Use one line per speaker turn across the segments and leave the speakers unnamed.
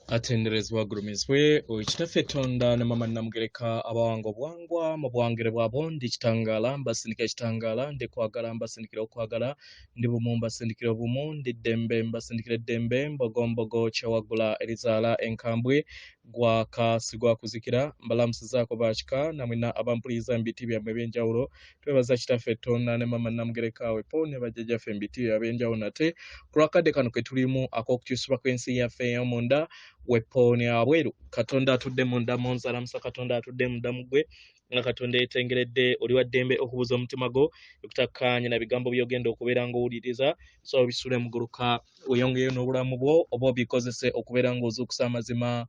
Atenderezebwa agulumizibwe oyo Kitaffe Tonda ne Mama Namugereka abawanga obuwangwa mu buwangire bwabwo. Ndi kitangaala mbasindikira ekitangaala, ndi kwagala mbasindikira okwagala, ndi bumu mbasindikira obumu, ndi ddembe mbasindikira eddembe, mbogombogo kyewaggula erizaala enkambwe, gwaka sigwakuzikira. Mbalamusizaako bakika namwena abampuliriza mu biti byammwe eby'enjawulo. Twebaza Kitaffe Tonda ne Mama Namugereka wepo ne bajjajjaffe mu biti eby'enjawulo nate ku lwakadde kano ke tulimu ak'okukyusibwa kw'ensi yaffe ey'omunda wepo ne wabweru. Katonda atudde munda mu nze alamusa Katonda atudde munda mu ggwe nga Katonda yeetengeredde oli wa ddembe okubuuza omutima gwo okutakkaanya na bigambo by'ogenda okubeera ng'owuliriza, so obisule muguluka weeyongereyo n'obulamu bwo oba obikozese okubeera ng'ozuukusa amazima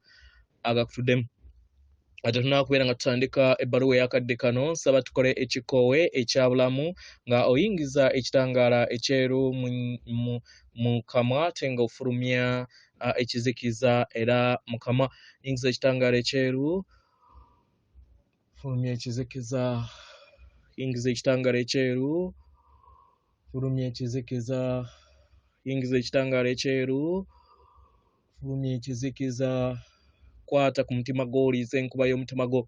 agakutuddemu. Ate tunaba kubeera nga tutandika ebbaluwa eyakadde kano, nsaba tukole ekikoowe ekya bulamu nga oyingiza ekitangaala ekyeru mu kamwa ate nga ofulumya ekizikiza era mu kamwa. Yingiza ekitangaala ekyeru, fulumya ekizikiza, yingiza ekitangaala ekyeru, fulumya ekizikiza, yingiza ekitangaala ekyeru, fulumya ekizikiza. Kwata ku mutima gwo, owulirize enkuba y'omutima gwo.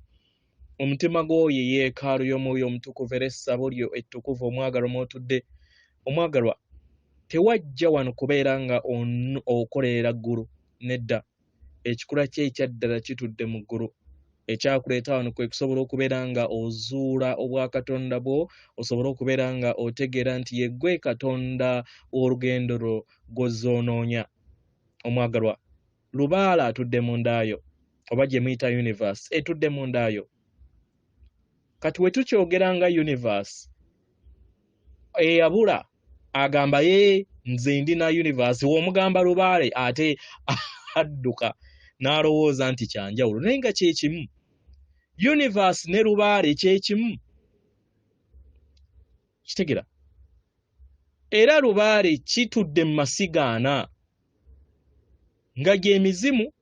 Omutima gwo ye yeekaalu y'Omwoyo Omutukuvu era essabo lyo ettukuvu omwagalwa mw'otudde. Omwagalwa, tewajja wano kubeera nga okolerera ggulu, nedda. Ekikula kye ekyaddala kitudde mu ggulu. Ekyakuleeta wano kwe kusobola okubeera nga ozuula obwakatonda bwo, osobole okubeera nga otegeera nti ye ggwe Katonda w'olugendo lwo gw'ozze onoonya. Omwagalwa, lubaale atudde mu ndaayo, oba gye muyita universe etudde mu ndaayo. Kati we tukyogera nga universe eyabula agamba ye nze ndi na universe, w'omugamba lubaale ate adduka n'alowooza nti kyanjawulo, naye nga kyekimu. Universe ne lubaale kyekimu, kitegera. Era lubaale kitudde mu masiga ana nga gy'emizimu,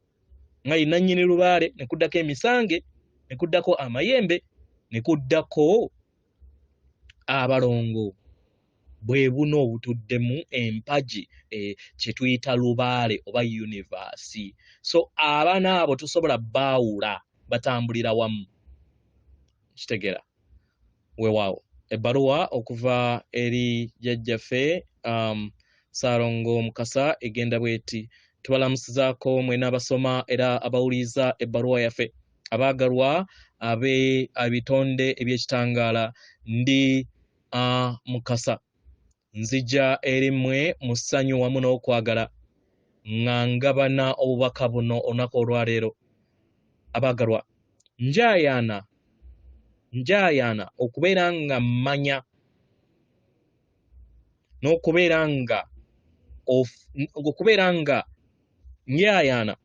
nga ye nannyini lubaale, ne kuddako emisange, ne kuddako amayembe, ne kuddako abalongo. Bwe buno obutuddemu empagi kye tuyita lubaale oba universe. So abaana abo tosobola baawula, batambulira wamu, kitegera. Weewaawo ebbaluwa okuva eri jjajjaffe Ssaalongo Mukasa egenda bw'eti: tubalamusizaako mwena abasoma era abawuliriza ebbaluwa yaffe, abaagalwa abe ebitonde eby'ekitangaala. Ndi Mukasa, nzija eri mmwe mu ssanyu wamu n'okwagala nga ngabana obubaka buno olunaku olwaleero. Abaagalwa, njaayaana okubeera nga mmanya n'okubeera nga okubeera nga njaayaana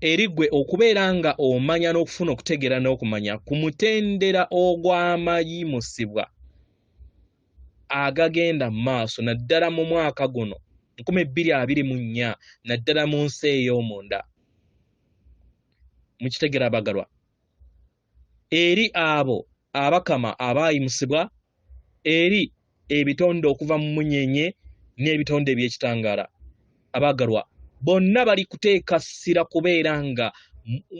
eri ggwe okubeera nga omanya n'okufuna okutegeera n'okumanya ku mutendera ogw'amayimusibwa agagenda mu maaso, naddala mu mwaka guno 2024, naddala mu nsi ey'omunda. Mukitegera abagalwa, eri abo abakama abaayimusibwa eri ebitonde okuva mu munyenye n'ebitonde eby'ekitangaala. Abaagalwa bonna bali kuteeka ssira kubeera nga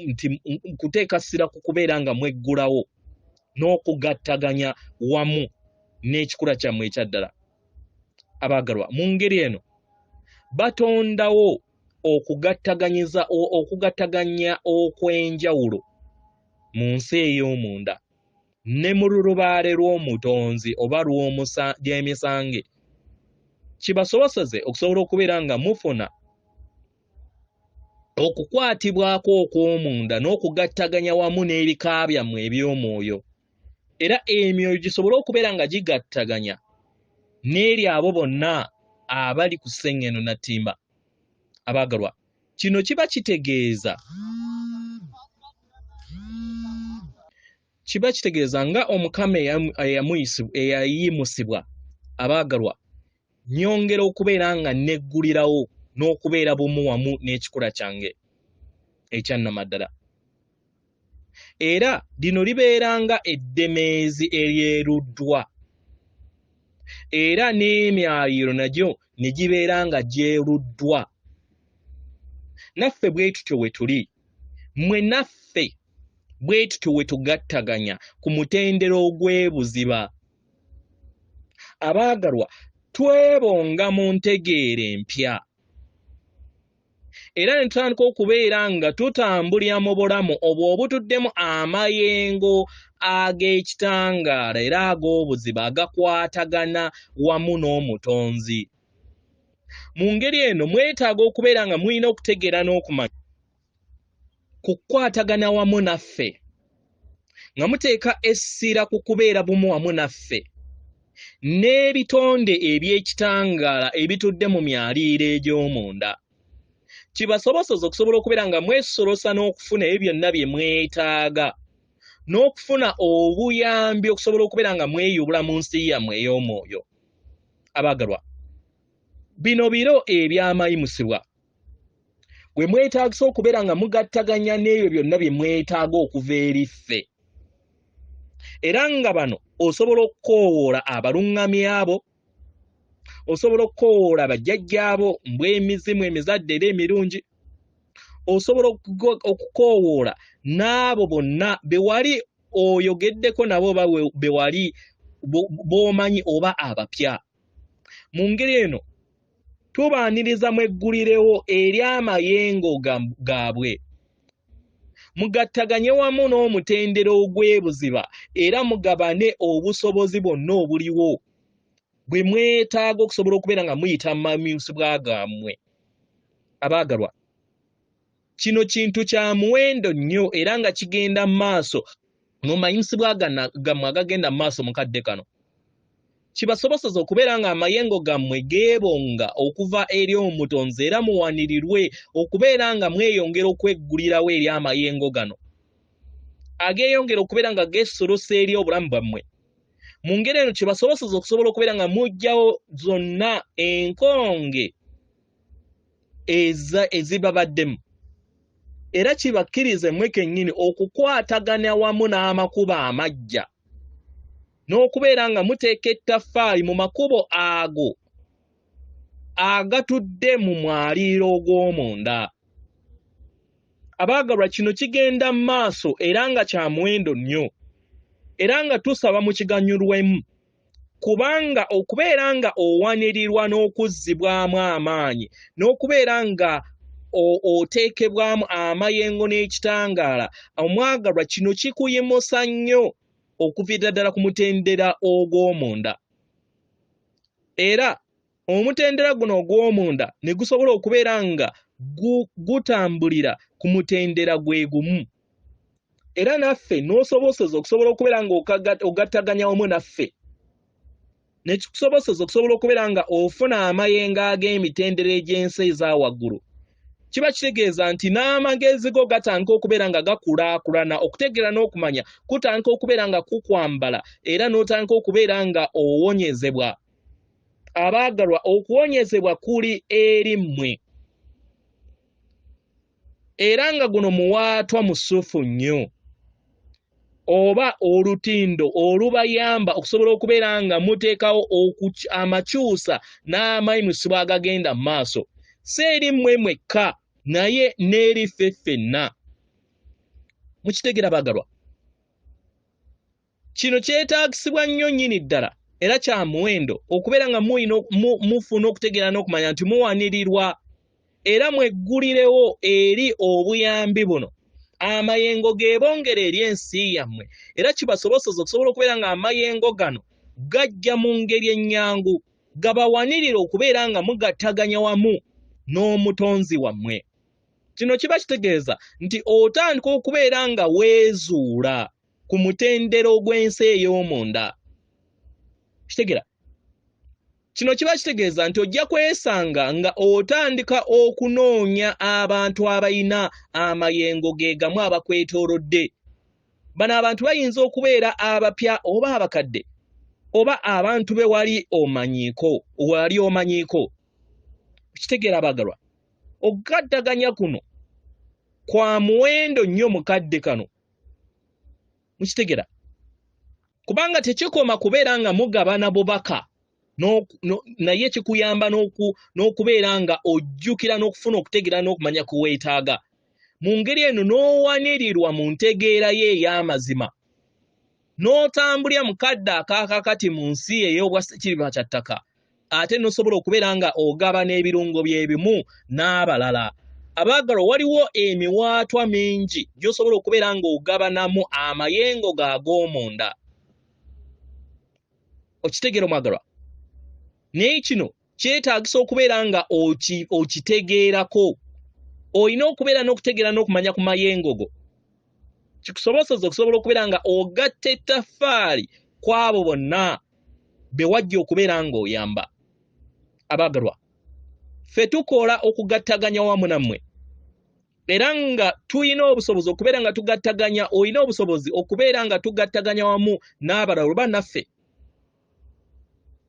nti kuteeka ssira ku kubeera nga mweggulawo n'okugattaganya wamu n'ekikula kyammwe ekyaddala. Abaagalwa, mu ngeri eno batondawo okugattaganya okw'enjawulo mu nsi ey'omunda ne mu lulubaale lw'omutonzi oba ly'emisange, kibasoboseze okusobola okubeera nga mufuna okukwatibwako okw'omunda n'okugattaganya wamu n'ebika byammwe eby'omwoyo, era emyoyo gisobole okubeera nga gigattaganya n'eri abo bonna abali ku sseŋŋendo nattimba. Abaagalwa, kino kiba kitegeeza nga Omukama eyayimusibwa. Abaagalwa, nyongera okubeera nga neggulirawo n'okubeera bumu wamu n'ekikula kyange ekyannamaddala, era lino libeera nga eddemeezi eryeruddwa, era n'emyaliiro nagyo ne gibeera nga gyeruddwa. Naffe bwe tutyo we tuli. Mmwe naffe bwe tutyo we tugattaganya ku mutendera ogw'ebuziba. Abaagalwa, twebonga mu ntegeera empya. Era ne tutandika okubeera nga tutambulira mu bulamu obwo obutuddemu amayengo ag'ekitangaala era ag'obuziba agakwatagana wamu n'Omutonzi. Mu ngeri eno mwetaaga okubeera nga mulina okutegeera n'okumanya kukwatagana wamu naffe, nga muteeka essira ku kubeera bumu wamu naffe n'ebitonde eby'ekitangaala ebitudde mu myaliiro egy'omunda. Kibasoboseze okusobola okubeera nga mwesolosa n'okufuna ebyo byonna bye mwetaaga n'okufuna obuyambi okusobola okubeera nga mweyubula mu nsi yammwe ey'omwoyo. Abaagalwa, bino biro ebyamayimusibwa we mwetaagisa okubeera nga mugattaganya n'ebyo byonna bye mwetaaga okuva eri ffe. Era nga bano osobola okukoowoola abaluŋŋamya abo, osobola okukoowoola bajjajjaabo mbw'emizimu emizadde era emirungi, osobola okukoowoola n'abo bonna be wali oyogeddeko nabo oba be wali b'omanyi oba abapya. Mu ngeri eno tubaaniriza mweggulirewo eri amayengo gaabwe. Mugattaganye wamu n'omutendera ogw'ebuziba era mugabane obusobozi bwonna obuliwo bwe mwetaaga okusobola okubeera nga muyita mu mayuusibwa gammwe. Abaagalwa, kino kintu kya muwendo nnyo era nga kigenda mu maaso mu mayuusibwa gammwe agagenda mu maaso mu kadde kano. Kibasoboseze okubeera nga amayengo gammwe geebonga okuva eri Omutonzi era muwanirirwe okubeera nga mweyongera okweggulirawo eri amayengo gano ageeyongera okubeera nga geesolosa eri obulamu bwammwe. Mu ngeri eno kibasoboseze okusobola okubeera nga muggyawo zonna enkonge ezibabaddemu era kibakkirize mmwe kennyini okukwatagana wamu n'amakubo amaggya n'okubeera nga muteeka ettaffaali mu makubo ago agatudde mu mwaliiro ogw'omunda. Abaagalwa, kino kigenda mu maaso era nga kya muwendo nnyo era nga tusaba mukiganyulwemu, kubanga okubeera nga owanirirwa n'okuzzibwamu amaanyi n'okubeera nga oteekebwamu amayengo n'ekitangaala, omwagalwa, kino kikuyimusa nnyo okuviira ddala ku mutendera ogw'omunda. Era omutendera guno ogw'omunda ne gusobola okubeera nga gutambulira ku mutendera gwe gumu. Era naffe n'osoboseza okusobola okubeera nga ogattaganya wamu naffe, ne kikusoboseza okusobola okubeera nga ofuna amayengo ag'emitendera egy'ensi eza waggulu. Kiba kitegeeza nti n'amagezi go gatandika okubeera nga gakulaakulana, okutegeera n'okumanya kutandika okubeera nga kukwambala era n'otandika okubeera nga owonyezebwa. Abaagalwa, okuwonyezebwa kuli eri mmwe. Era nga guno muwaatwa musufu nnyo oba olutindo olubayamba okusobola okubeera nga muteekawo amakyusa n'amayimusibwa agagenda mu maaso, si eri mmwe mwekka naye n'eri ffe ffenna. Mukitegeera baagalwa? Kino kyetaagisibwa nnyo nnyini ddala era kya muwendo okubeera nga mufuna okutegeera n'okumanya nti muwanirirwa era mweggulirewo eri obuyambi buno. Amayengo geebongera eri ensi yammwe era kibasoboseze okusobola okubeera nga amayengo gano gajja mu ngeri ennyangu, gabawanirire okubeera nga mugattaganya wamu n'Omutonzi wammwe. Kino kiba kitegeeza nti otandika okubeera nga weezuula ku mutendera ogw'ensi ey'omunda. Kitegeera? Kino kiba kitegeeza nti ojja kwesanga nga otandika okunoonya abantu abalina amayengo ge gamu abakwetoolodde. Bano abantu bayinza okubeera abapya oba abakadde oba abantu be wali omanyiiko, wali omanyiiko. Kitegeera abaagalwa? Okugattaganya kuno kwa muwendo nnyo mu kadde kano. Mukitegera? Kubanga tekikoma kubeera nga mugabana bubaka Naye kikuyamba n'okubeera nga ojjukira n'okufuna okutegeera n'okumanya kwe weetaaga. Mu ngeri eno n'owanirirwa mu ntegeera ye ey'amazima, n'otambulira mu kadde akaakakati mu nsi ey'obwa ssekiriba kya ttaka, ate n'osobola okubeera nga ogabana ebirungo bye bimu n'abalala. Abaagalwa, waliwo emiwaatwa mingi gy'osobola okubeera ng'ogabanamu amayengo go ag'omunda. Okitegeera omwagalwa? Naye kino kyetaagisa okubeera nga okitegeerako. Olina okubeera n'okutegeera n'okumanya ku mayengo go, kikusoboseza okusobola okubeera nga ogatta ettaffaali ku abo bonna be wajja okubeera ng'oyamba. Abaagalwa, ffe tukola okugattaganya wamu nammwe, era nga tulina obusobozi okubeera nga tugattaganya, olina obusobozi okubeera nga tugattaganya wamu n'abalala oba naffe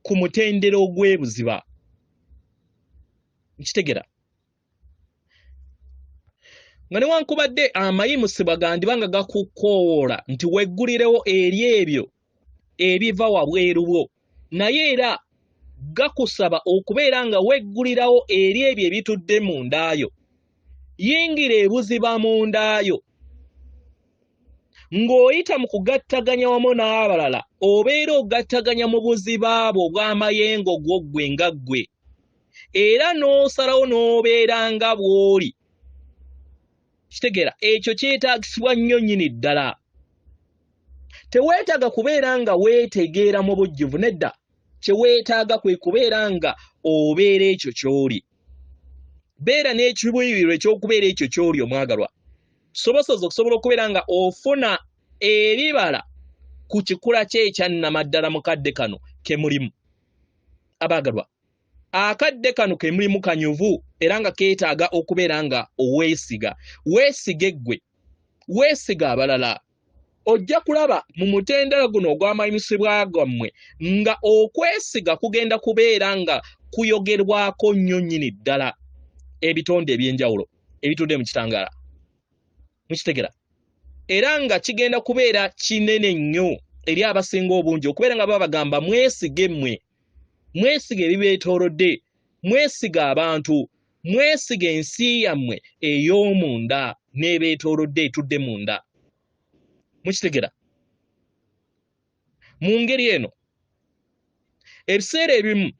ku mutendera ogw'ebuziba. Nkitegera nga newankubadde amayimusibwa gandiba nga gakukoowoola nti weggulirewo eri ebyo ebiva wabweru bwo, naye era gakusaba okubeera nga weggulirawo eri ebyo ebitudde mu ndaayo. Yingira ebuziba mu ndaayo ng'oyita mu kugattaganya wamu n'abalala, obeera ogattaganya mu buziba bwo obw'amayengo gwo ggwe nga ggwe, era n'osalawo n'obeera nga bw'oli. Kitegeera ekyo kyetaagisibwa nnyo nnyini ddala. Teweetaaga kubeera nga weetegeera mu bujjuvu, nedda. Kye weetaaga kwe kubeera nga obeera ekyo ky'oli. Beera n'ekibuyirirwa eky'okubeera ekyo ky'oli omwagalwa. Kisobosoza okusobola okubeera nga ofuna ebibala ku kikula kye ekyannamaddala mu kadde kano ke mulimu. Abaagalwa, akadde kano ke mulimu kanyuvu era nga keetaaga okubeera nga oweesiga. Weesige ggwe, weesige abalala. Ojja kulaba mu mutendera guno ogw'amayimisibwa gammwe nga okwesiga kugenda kubeera nga kuyogerwako nnyo nnyini ddala ebitonde eby'enjawulo ebitudde mu kitangaala. Mukitegera? Era nga kigenda kubeera kinene nnyo eri abasinga obungi okubeera nga babagamba mwesige mmwe, mwesige ebibeetoolodde, mwesige abantu, mwesige ensi yammwe ey'omunda n'ebeetoolodde etudde munda. Mukitegera? Mu ngeri eno, ebiseera ebimu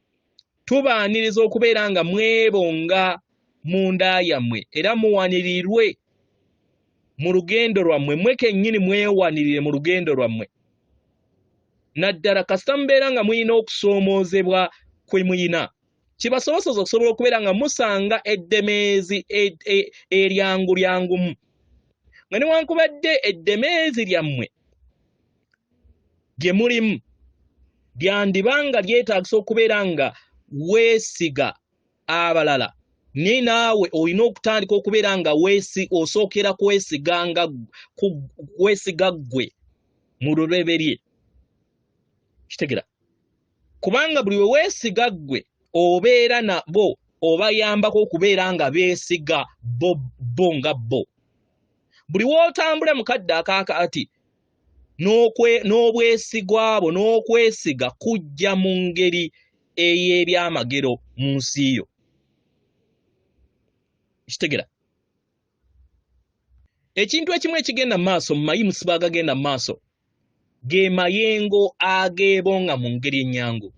tubaaniriza okubeera nga mwebonga munda yammwe era muwanirirwe mu lugendo lwammwe, mmwe kennyini mwewanirire mu lugendo lwammwe, naddala kasita mubeera nga mulina okusoomoozebwa kwe muyina, kibasoboseza okusobola okubeera nga musanga eddemeezi eryangu lyangumu, nga newankubadde eddemeezi lyammwe lye mulimu lyandiba nga lyetaagisa okubeera nga weesiga abalala, naye naawe olina okutandika okubeera nga osookera kwesiga ggwe mu lubereberye. Kitegera? Kubanga buli we weesiga ggwe obeera nabo obayambako okubeera nga beesiga bo nga bo. Buli w'otambula mu kadde akaakati n'obwesigwa bwo n'okwesiga kujja mu ngeri ey'ebyamagero mu nsi yo. Kitegera? Ekintu ekimu ekigenda mu maaso mu mayimusibwa agagenda mu maaso ge mayengo ageebonga mu ngeri ennyangu,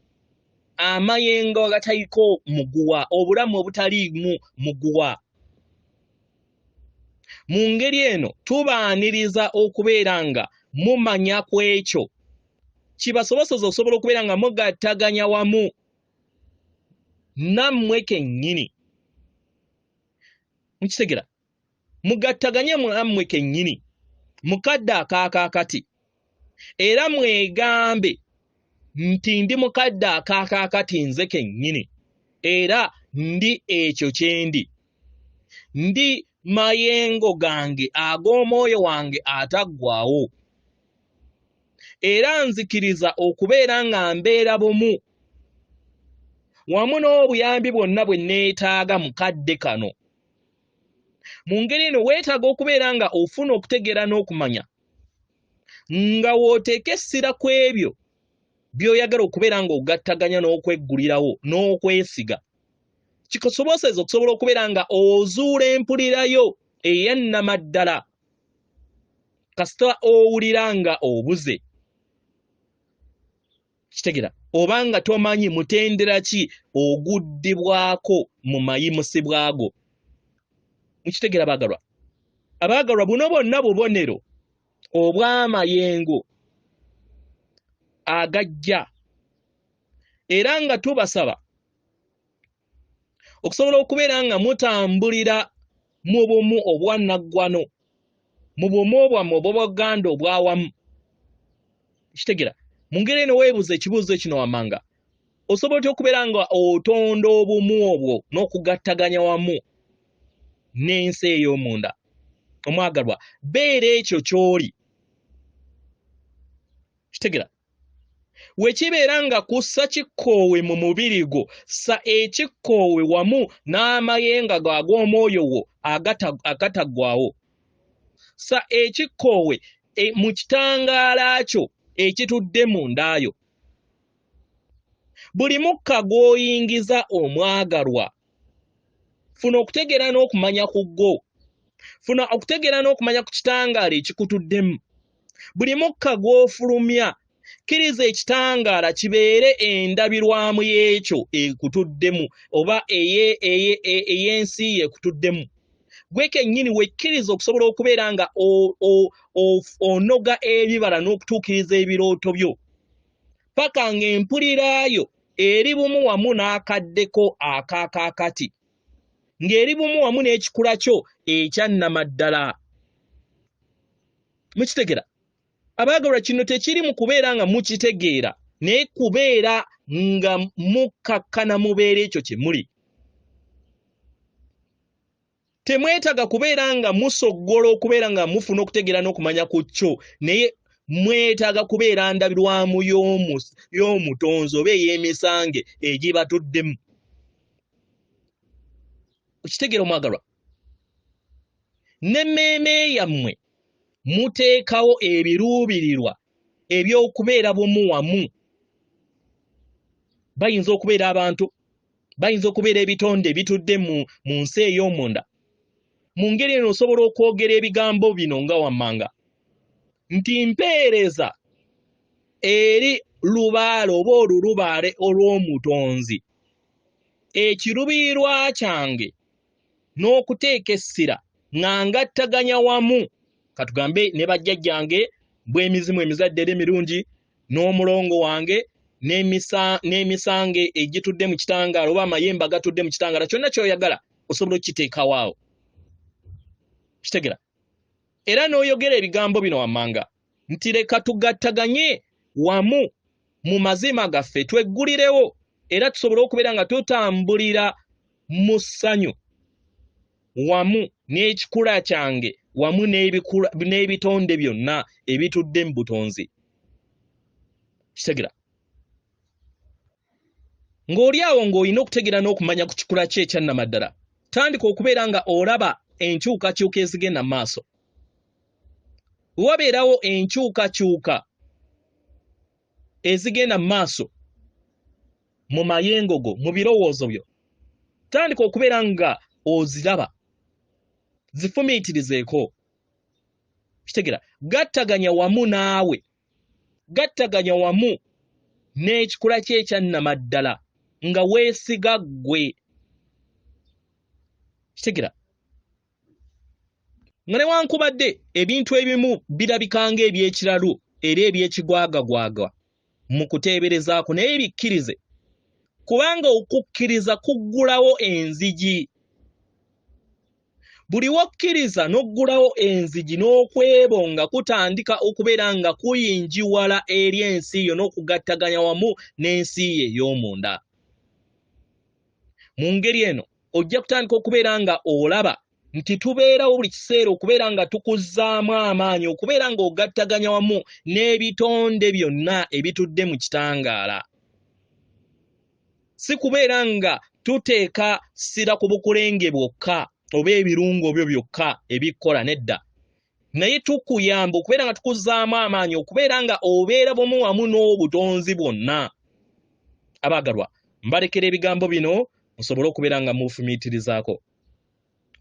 amayengo agataliko muguwa, obulamu obutaliimu muguwa. Mu ngeri eno tubaaniriza okubeera nga mumanya ku ekyo kibasoboseza okusobola okubeera nga mugattaganya wamu nammwe kennyini. Mukitegera? Mugattaganye mwammwe kennyini mu kadde akaakaakati, era mwegambe nti ndi mu kadde akaakaakati nze kennyini, era ndi ekyo kye ndi. Ndi mayengo gange ag'omwoyo wange ataggwaawo, era nzikiriza okubeera nga mbeera bumu wamu n'obuyambi bwonna bwe neetaaga mu kadde kano. Mu ngeri eno weetaaga okubeera nga ofuna okutegeera n'okumanya nga w'oteeka essira ku ebyo by'oyagala okubeera ng'ogattaganya n'okweggulirawo n'okwesiga kikusoboseza okusobola okubeera nga ozuula empulirayo eyannamaddala kasita owulira nga obuze. Kitegera oba nga tomanyi mutendera ki oguddibwako mu mayimusibwa go. Mukitegera baagalwa? Abaagalwa, buno bwonna bubonero obw'amayengo agajja, era nga tubasaba okusobola okubeera nga mutambulira mu bumu obwannaggwano, mu bumu bwammwe obw'obuganda obwawamu. Kitegera mu ngeri eno weebuuza ekibuuzo kino wammanga, osobola otya okubeera nga otonda obumu obwo n'okugattaganya wamu n'ensi ey'omunda? Omwagalwa, beera ekyo ky'oli. Kitegera wekibeera nga kussa kikkoowe mu mubiri gwo, ssa ekikkoowe wamu n'amayenga go ag'omwoyo wo agataggwawo. Ssa ekikkoowe mu kitangaala kyo ekitudde mu ndaayo. Buli mukka gw'oyingiza omwagalwa, funa okutegeera n'okumanya ku gwo. Funa okutegeera n'okumanya ku kitangaala ekikutuddemu. Buli mukka gw'ofulumya, kkiriza ekitangaala kibeere endabirwamu y'ekyo ekutuddemu oba ey'ensi yo ekutuddemu. Gwe kennyini wekkiriza okusobola okubeera nga onoga ebibala n'okutuukiriza ebirooto byo paka ng'empulirayo eri bumu wamu n'akaddeko akaakaakati, ng'eri bumu wamu n'ekikula kyo ekyannamaddala. Mukitegera abaagalwa, kino tekiri mu kubeera nga mukitegeera, naye kubeera nga mukkakkana mubeera ekyo kye muli. Temwetaaga kubeera nga musoggola okubeera nga mufuna okutegeera n'okumanya ku kyo, naye mwetaaga kubeera ndabirwamu y'omutonzi oba ey'emisange egibatuddemu. Okitegeera omwagalwa? N'emmeeme yammwe muteekawo ebiruubirirwa eby'okubeera bumu wamu. Bayinza okubeera abantu, bayinza okubeera ebitonde ebitudde mu nsi ey'omunda. Mu ngeri eno osobola okwogera ebigambo bino nga wammanga nti mpeereza eri lubaale oba olulubaale olw'omutonzi, ekiruubirirwa kyange n'okuteeka essira nga ngattaganya wamu, katugambe ne bajjajjange bw'emizimu emizadde era emirungi, n'omulongo wange n'emisange egitudde mu kitangaala oba amayembe agatudde mu kitangaala, kyonna ky'oyagala osobola okukiteekawo awo. Kitegera era n'oyogera ebigambo bino wammanga nti leka tugattaganye wamu mu mazima gaffe, tweggulirewo era tusobole okubeera nga tutambulira mu ssanyu wamu n'ekikula kyange wamu n'ebitonde byonna ebitudde mu butonzi. Kitegera ng'oli awo ng'olina okutegeera n'okumanya ku kikula kye ekyannamaddala, tandika okubeera nga olaba enkyukakyuka ezigenda mu maaso. Wabeerawo enkyukakyuka ezigenda mu maaso mu mayengo go, mu birowoozo byo, tandika okubeera nga oziraba, zifumiitirizeeko. Kitegera gattaganya wamu naawe, gattaganya wamu n'ekikula kye ekyannamaddala nga weesiga ggwe. Kitegera nga newankubadde ebintu ebimu birabika ng'ebyekiralu era ebyekigwagagwaga mu kuteeberezaako, naye bikkirize, kubanga okukkiriza kuggulawo enzigi. Buli w'okkiriza n'oggulawo enzigi n'okwebonga kutandika okubeera nga kuyinjiwala eri ensi yo n'okugattaganya wamu n'ensi yo ey'omunda. Mu ngeri eno ojja kutandika okubeera nga olaba nti tubeerawo buli kiseera okubeera nga tukuzzaamu amaanyi, okubeera ng'ogattaganya wamu n'ebitonde byonna ebitudde mu kitangaala. Si kubeera nga tuteeka ssira ku bukulenge bwokka oba ebirungo byo byokka ebikkola, nedda. Naye tukuyamba okubeera nga tukuzzaamu amaanyi okubeera nga obeera bumu wamu n'obutonzi bwonna. Abaagalwa, mbalekera ebigambo bino musobole okubeera nga mufumiitirizaako.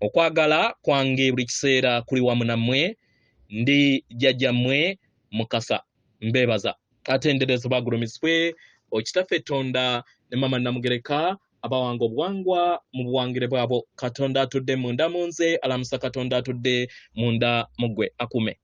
Okwagala kwange buli kiseera kuli wamu nammwe, ndi jjajjammwe Mukasa. Mbeebaza. Atenderezebwa agulumizibwe Okitaffe Tonda ne Maama Namugereka abawanga obuwangwa mu buwangire bwabwo. Katonda atudde munda mu nze alamusa Katonda atudde munda mu ggwe akume.